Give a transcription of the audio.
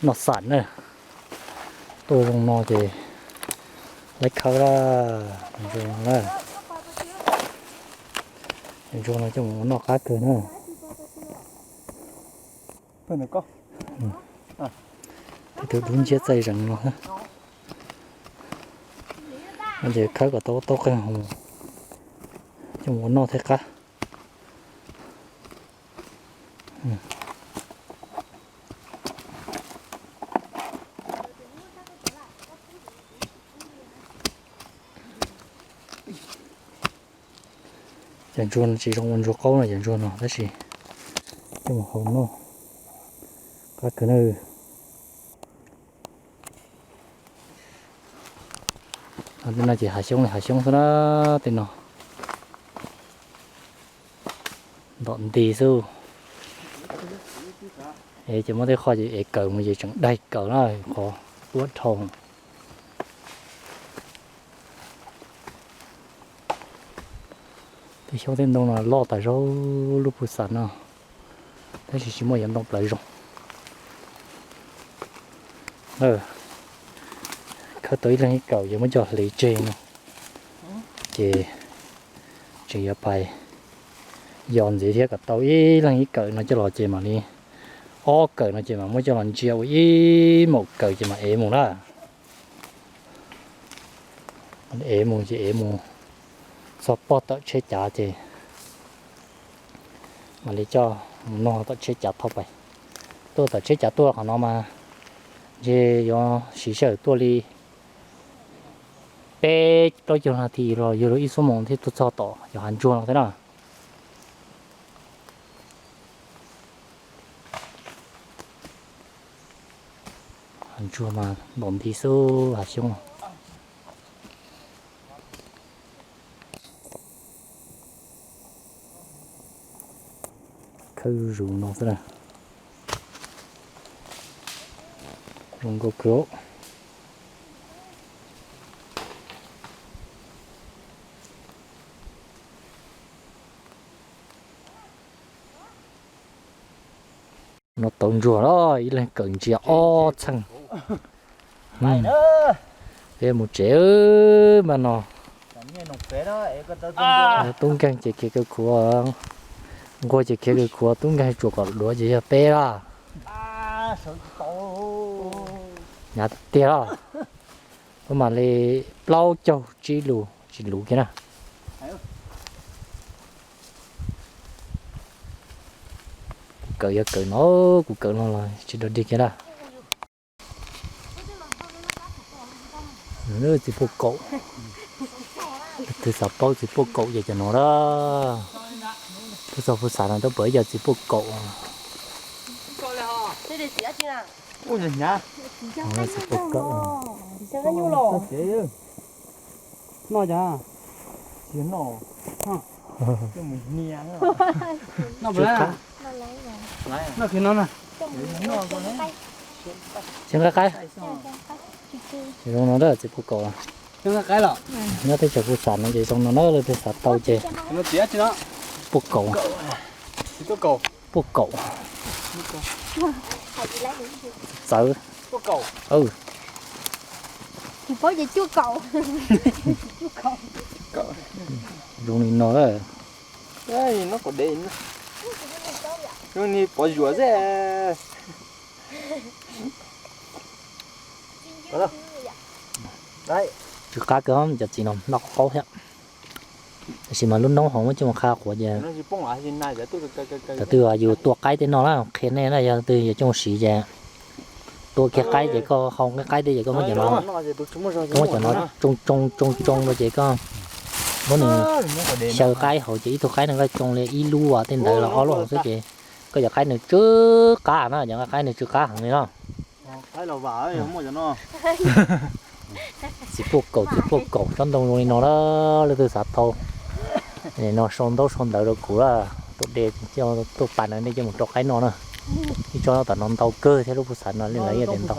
Noj xam na, tuaj zoo no ces lawv khawb lawm, ntsuag no na, ntsuag no coj mus ua noj qab kawg na. Tus dub nciab txaij zeeg no, ces khawb kom tau tau qeej haus coj mus ua noj thiab qab. Cov ntsuag no tsis zoo ua ntsuag qaub no, cov ntsuag no tab sis coj mus hau noj qab kawg na. Tej no ces hav xyoob li hav xyoob xwb na, tej no ntom nti xwb. Es ces muab tej qho ces ev kawm mus ces tseem daig kawm na, qhov tuab dhau. Tej xyoob tej ntoo no loj tas zog lub pug xam no, tab sis tsis muaj yuav ntoo plawv zoo. Khawb tau ib leeg ib kawm ces muab coj hle tseg no, ces tseem yuav pais yos ntxiv thiab kom tau ib leeg ib kawm no coj los ces mam li, ob kawm no ces mam muab coj los ntsia ua ib maum kawm ces mam ev mus na. Ev mus ces ev mus txog pog tawm tsheb cav ces mam li coj mus noj tom tsheb cav thauj pais. Tuaj tom tsheb cav tuaj qhov no mas ntshe yuav siv sij hawm tuaj li peb plaub caug nas this los yog li ib xuab moos thiaj tuaj txog tom cov hav ntsuag no thiab na. Hav ntsuag mas ntom nti xwb hav xyoob. Khawb zuj zus no xwb na. Zoo nkauj kawg. No tau ntsuag los ib leeg kawm ntsia ob txheej. Peb mus tsev mas no. Tub nkeeg ces khiav kawg khuav, nquag ces khiav kawg khuav, tub nkeeg tsuas kom duav ces yog peb laj. Hnyav tiag tiag laj. Ua mam li plaub caug tsib lus tsis luv kiag na. Kuv kawm yog kawm no, kuv kawm no los tsis dog dig kiag na. Txiv puj kaum, twb xav paub txiv puj kaum ces cov no laj. Twb txog pug xam no twb pom ib co txiv puj kaum. Txiv puj kaum. Noj cas? Noj, noj, noj. Txiv nqaij qaib. Zoo no na txiv puj kaum. Nyob teb chaws pug xam no ces zoo no na, leej twg xav tau ces puj kaum. Puj kaum. Txawv. Zoo li no na. Pov zuam xwb. Tsw qab kawg cov txiv no noj qaub thiab. Tab sis mas lub noob hauv muab coj mus qha quav ces thaum twg yus tua qaib tej no na, qhia nej na, yog twg yuav coj mus siv ces tua kiag qaib ces koj hau nqaij qaib tej ces koj muab cov no, koj muab cov no tsoo tsoo tsoo tsoo rau ces koj muab nws xyaw qaib hauv ces ib tug qaib nws nqaij tsoo li ib lub tej ntawd los ob lub hauv xwb ces koj cov qaib nws tsw qab na, cov nqaij qaib nws tsw qab heev li no. Txiv puj kaum, txiv puj kaum, tsob ntoo zoo li no na, leej twg xav tau no sau ntaub sau ntawv rau kuv laj. Tuaj de, tuaj pas ntawd nej coj mus rau qaib noj na. Ib tsob tom no ntau kawg thiab lub pug xam no li lawv yeej tias ntau.